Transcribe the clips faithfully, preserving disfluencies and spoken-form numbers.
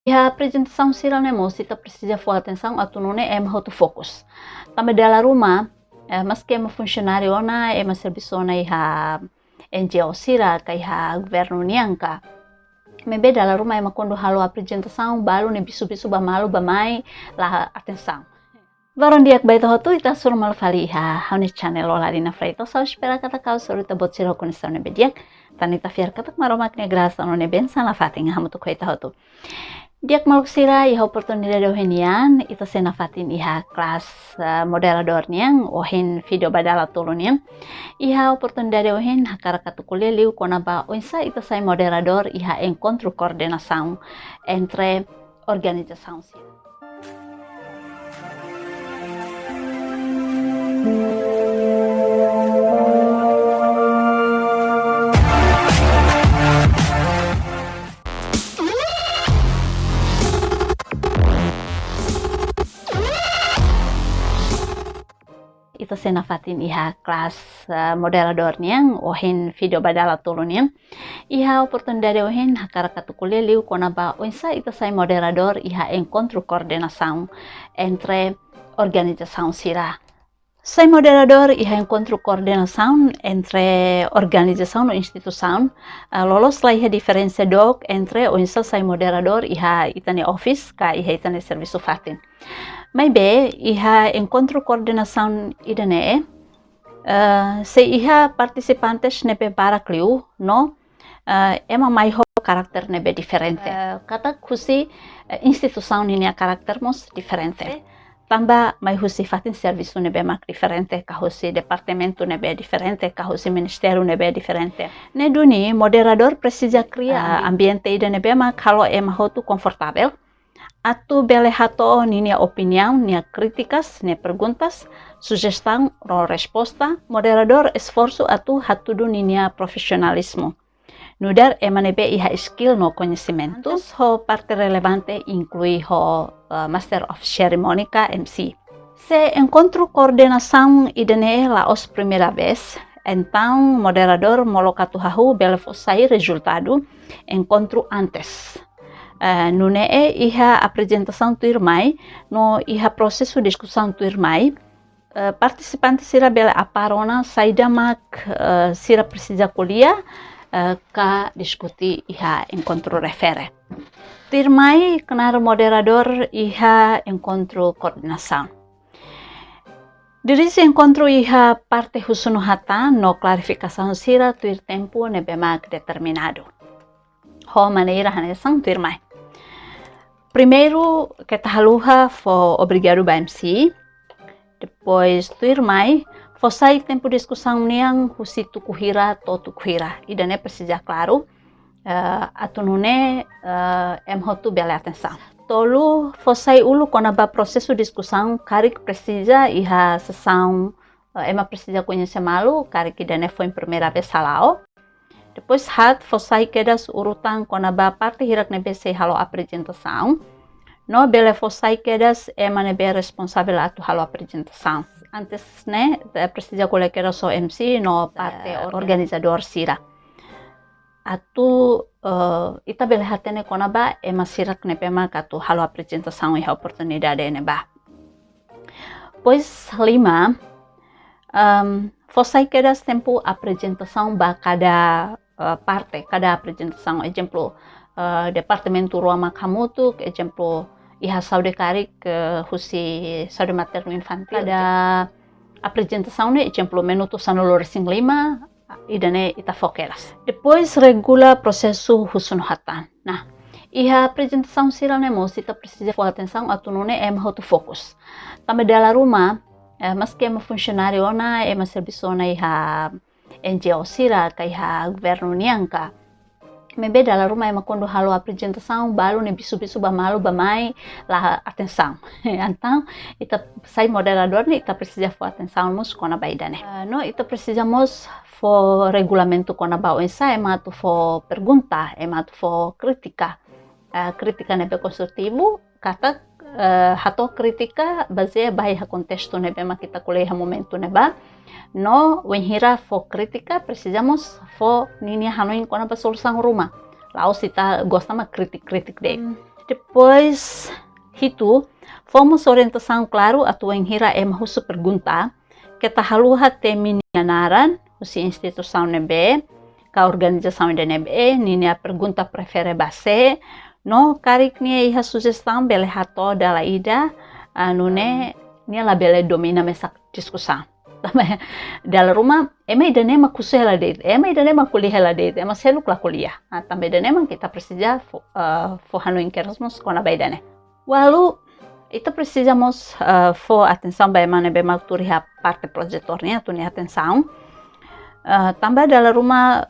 Iha aprezentasaun sira ne'e mós ita presiza fó atensaun atu nune'e ema hotu fokus. Tanba dala ruma, eh, maski ema funsionáriu ona, ema servisu ona iha N G O sira ka iha governu nian ka, maibé dala ruma ema kuandu halo aprezentasaun, balu ne'e bisu-bisu bá malu bá mai, la atensaun. Loron di'ak ba ita hotu, ita hasoru malu fali iha ha'u-nia channel Olarina Freitas. Ha'u espera katak ha'u hasoru ita-boot sira ho kondisaun ne'ebé di'ak. Tan ita fiar katak Maromak nia grasa no nia bensaun nafatin hamutuk ho ita hotu. Di'ak maluk sira, iha oportunidade ohin nian, ita sei nafatin iha klas, eh, moderadór nian, ohin vídeo ba dala tolu nian. Iha oportunidade ohin, hakarak atu ko'alia liu kona-ba oinsá ita sai moderadór iha enkontru koordenasaun entre organizasaun sira. Ita sei nafatin iha klas, eh, moderadór nian, ohin vídeo ba dala tolu nian. Iha oportunidade ohin, hakarak atu ko'alia liu kona-ba oinsá ita sai moderadór iha enkontru koordenasaun entre organizasaun sira. Sai moderadór iha enkontru koordenasaun entre organizasaun no instituisaun, eh, loloos la iha diferensa dook entre oinsá sai moderadór iha ita-nia office ka iha ita-nia servisu fatin. Maibé, iha enkontru koordenasaun ida-ne'e, eh, sei iha partisipantes ne'ebé barak liu, no, eh, ema mai ho karakter ne'ebé diferente. Eh, katak husi, eh, instituisaun ninia karakter mós diferente. Tanba mai husi fatin servisu ne'ebé mak diferente, ka husi departamentu ne'ebé diferente, ka husi ministériu ne'ebé diferente. Ne'e duni moderadór presiza kria, eh, ambiente ida ne'ebé mak halo ema hotu konfortavel atu bele hato'o ninia opiniaun, nia krítikas, nia perguntas, sujestaun no resposta. Moderadór esforsu atu hatudu ninia profisionalizmu. Nu'udar ema ne'ebé iha skill no koñesimentu. Antes ho parte relevante inklui ho, eh, Master of Ceremony ka M C. Se enkontru koordenasaun ida-ne'e la'ós primeira vez, entaun moderadór molok atu hahú bele fó sai rezultadu enkontru antes. Eh, nune'e iha aprezentasaun tuirmai, no iha prosesu diskusaun tuirmai, eh, partisipante sira bele apara ona saida mak, eh, sira presiza ko'alia, eh, ka diskuti iha enkontru refere. Tuirmai knaar moderadór iha enkontru koordenasaun. Dirije enkontru iha parte husu no hatán no klarifikasaun sira tuir tempu ne'ebé mak determinadu. Ho maneira hanesan tuirmai. Primeiru, keta haluha fó obrigadu ba M C. Depois, tuirmai, fó sai tempu diskusaun nian husi tuku hira to'o tuku hira. Ida-ne'e presiza klaru, eh, atu nune'e, eh, ema hotu bele atensaun. Tolu, fó sai uluk kona-ba prosesu diskusaun, karik presiza iha sesaun, eh, ema presiza koñese malu, karik ida-ne'e foin primeira vez hala'o. Depois haat, fó sai kedas urutan kona-ba parte hirak ne'ebé sei halo aprezentasaun. No bele fó sai kedas ema ne'ebé responsavel atu halo aprezentasaun. Antes ne'e, eh, presiza ko'alia kedas ho M C no parte, eh, organizadór sira. Atu, eh, ita bele hatene kona-ba ema sira ne'ebé mak atu halo aprezentasaun iha oportunidade ne'ebá. Depois lima, ehm, fó sai kedas tempu aprezentasaun ba kada, eh, parte, kada aprezentasaun. Ezemplu, eh, departamentu rua mak hamutuk, ezemplu, iha saúde karik, eh, husi saúde maternu infantil. Kada aprezentasaun ne'e, ezemplu, minutu sanulu-resin-lima, ida-ne'e ita fó kedas. Depois regula prosesu husu no hatán. Nah, iha aprezentasaun sira-ne'e mós ita presiza fó atensaun atu nune'e ema hotu fokus. Tanba dala ruma, eh, maski ema funsionáriu ona, ema servisu ona iha N G O sira ka iha governu nian ka, maibé dala ruma ema kuandu halo aprezentasaun, balu ne'e bisu-bisu bá malu bá mai, la atensaun. Entaun, ita sai moderadór ne'e, ita presiza fó atensaun mós kona-ba ida-ne'e. Ah, no ita presiza mós fó regulamentu kona-ba oinsá ema atu fó pergunta, ema atu fó krítika. Ah, krítika ne'ebé konstrutivu, katak, eh, hato'o krítika bazeia ba iha kontestu ne'ebé mak ita ko'alia iha momentu ne'ebá. No wainhira fó krítika, presiza mós fó ninia hanoin kona-ba solusaun ruma. La'ós ita gosta mak kritik-kritik de'it. Hmm. Depois, hitu, fó mós orientasaun klaru atu wainhira ema husu pergunta, keta haluha temi nia naran, husi instituisaun ne'ebé, ka organizasaun ida ne'ebé, ninia pergunta prefere ba sé, no karik nia iha sujestaun bele hato'o dala ida, ah, nune'e nia labele domina mesak diskusaun. Tanba dala ruma, ema ida-ne'e mak husu hela de'it, ema ida-ne'e mak ko'alia hela de'it, ema seluk la ko'alia. Ah, tanba ida-ne'e mak ita presiza fó, ah, fó hanoin kedas mós kona-ba ida-ne'e. Ualu, ita presiza mós, ah, fó atensaun ba ema ne'ebé mak tuur iha parte projetór nian, atu nia atensaun. Ah, tanba dala ruma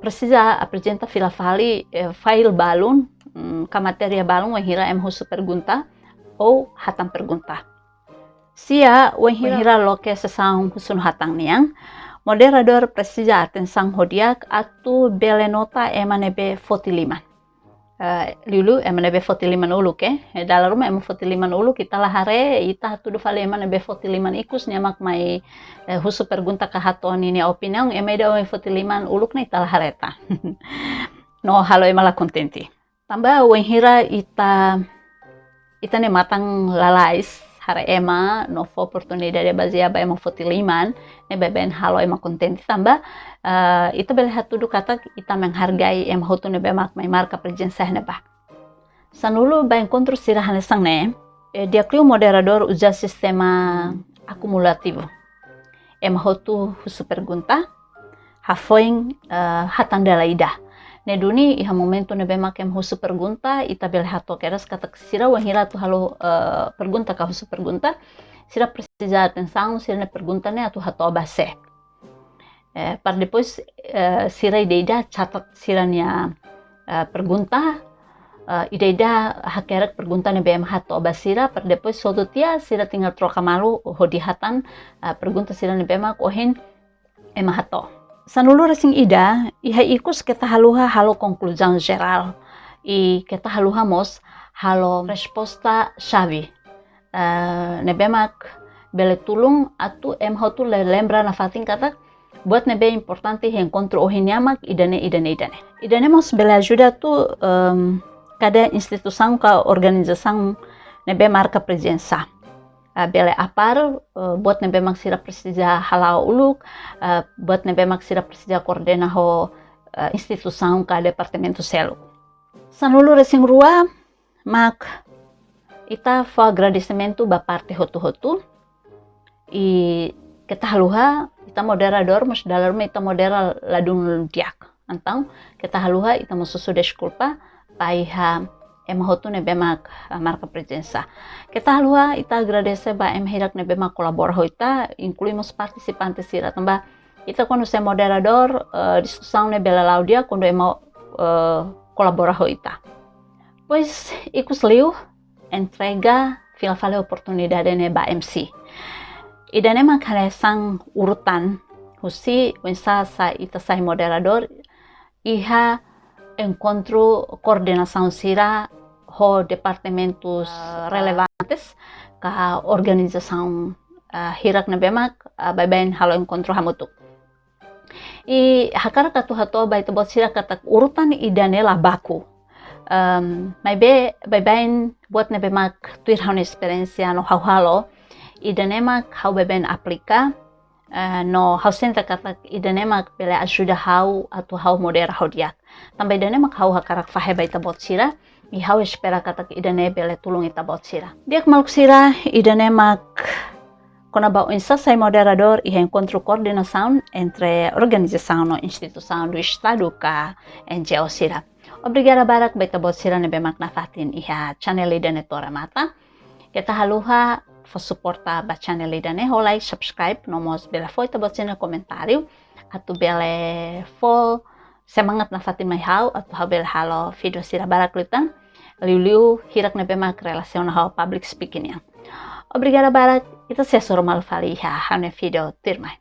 presiza aprezenta fila fali, eh, file balun, mm, ka matéria balun, wainhira ema husu pergunta, ou hatán pergunta. Sia, wainhira, wainhira loke sesaun husu no hatán nian, moderadór presiza atensaun ho di'ak atu bele nota ema ne'ebé foti liman. Eh, liuliu ema ne'ebé foti liman uluk, eh. Eh, dala ruma ema foti liman uluk, ita la haree, ita hatudu fali ema ne'ebé foti liman ikus, nia mak mai, eh, husu pergunta ka hato'o ninia opiniaun, ema ida ohin foti liman uluk ne'e ita la haree tan. No halo ema la kontente. Tanba wainhira ita, ita-nia matan lalais, haree ema, no fó oportunidade bazeia ba ema foti liman, ne'e baibain halo ema kontente tanba, eh, ita bele hatudu katak ita menghargai ema hotu ne'ebé mak mai marka prezensa ne'ebá. Sanulu ba enkontru sira hanesan ne'e, eh, di'ak liu moderadór uza sistema akumulativu. Ema hotu husu pergunta, hafoin, eh, hatán dala ida. Ne'e duni iha momentu ne'ebé mak ema husu pergunta, ita bele hato'o kedas katak sira wainhira atu halo, eh, pergunta ka husu pergunta, sira presiza atensaun, sira-nia pergunta ne'e atu hato'o ba sé. Eh, para depois, eh, sira ida-ida catat sira-nia, eh, pergunta, eh, ida-ida hakerek pergunta ne'ebé ema hato'o ba sira, para depois hotu tiha sira tinggal troka malu hodi hatán, eh, pergunta sira ne'ebé mak ohin ema hato'o. Sanulu-resin-ida, iha ikus keta haluha halo konkluzaun jerál, i keta haluha mós halo resposta xave. Eh, ne'ebé mak bele tulun atu ema hotu le-, lembra nafatin katak buat ne'ebé importante iha enkontru ohin nian mak ida-ne'e, ida-ne'e, ida-ne'e. Ida-ne'e mós bele ajuda atu, em, kada instituisaun ka organizasaun ne'ebé marka prezensa. Eh, bele apár, eh, buat ne'ebé mak sira presiza hala'o uluk, eh, buat ne'ebé mak sira presiza koordena ho, eh, instituisaun ka departamentu seluk. Sanulu-resin-rua, mak ita fó agradesimentu ba parte hotu-hotu. I keta haluha, ita moderadór, mós dala ruma ita modera ladún di'ak. Entaun, keta haluha, ita mós husu deskulpa ba iha ema hotu ne'ebé mak, eh, marka prezensa. Keta haluha, ita agradese ba ema hirak ne'ebé mak kolabora ho ita, inklui mós partisipante sira. Tanba ita kuandu sai moderadór, eh, diskusaun ne'e bele la'o di'ak kuandu ema, eh, kolabora ho ita. Depois, ikus liu, entrega fila fali oportunidade ne'e ba M C. Ida-ne'e mak hanesan urutan husi oinsá ita sai moderadór iha enkontru koordenasaun sira ho departamentus, eh, relevantes ka organizasaun, eh, hirak ne'ebé mak, eh, baibain halo enkontru hamutuk. I hakarak atu hato'o ba ita-boot sira katak urutan ida-ne'e la baku. Em, maibé baibain buat ne'ebé mak tuir ha'u-nia esperiénsia no ha'u halo, ida-ne'e mak ha'u baibain aplika, eh, no ha'u sente katak ida-ne'e mak bele ajuda ha'u atu ha'u modera ho di'ak. Tanba ida-ne'e mak ha'u hakarak fahe ba ita-boot sira, i ha'u espera katak ida-ne'e bele tulun ita-boot sira. Di'ak maluk sira, ida-ne'e mak kona-ba oinsá sai moderadór iha enkontru koordenasaun entre organizasaun no instituisaun do Estadu ka N G O sira. Obrigada barak ba ita-boot sira ne'ebé mak nafatin iha channel ida-ne'e to'o remata. Keta haluha fó suporta ba channel ida-ne'e ho like, subscribe, no mós bele fó ita-boot sira-nia komentáriu atu bele fó semangat nafatin mai ha'u atu ha'u bele halo vídeo sira barak liután. Liuliu hirak ne'ebé mak relasiona ho public speaking nian. Obrigada barak, ita sei hasoru malu fali iha ha'u-nia vídeo tuirmai.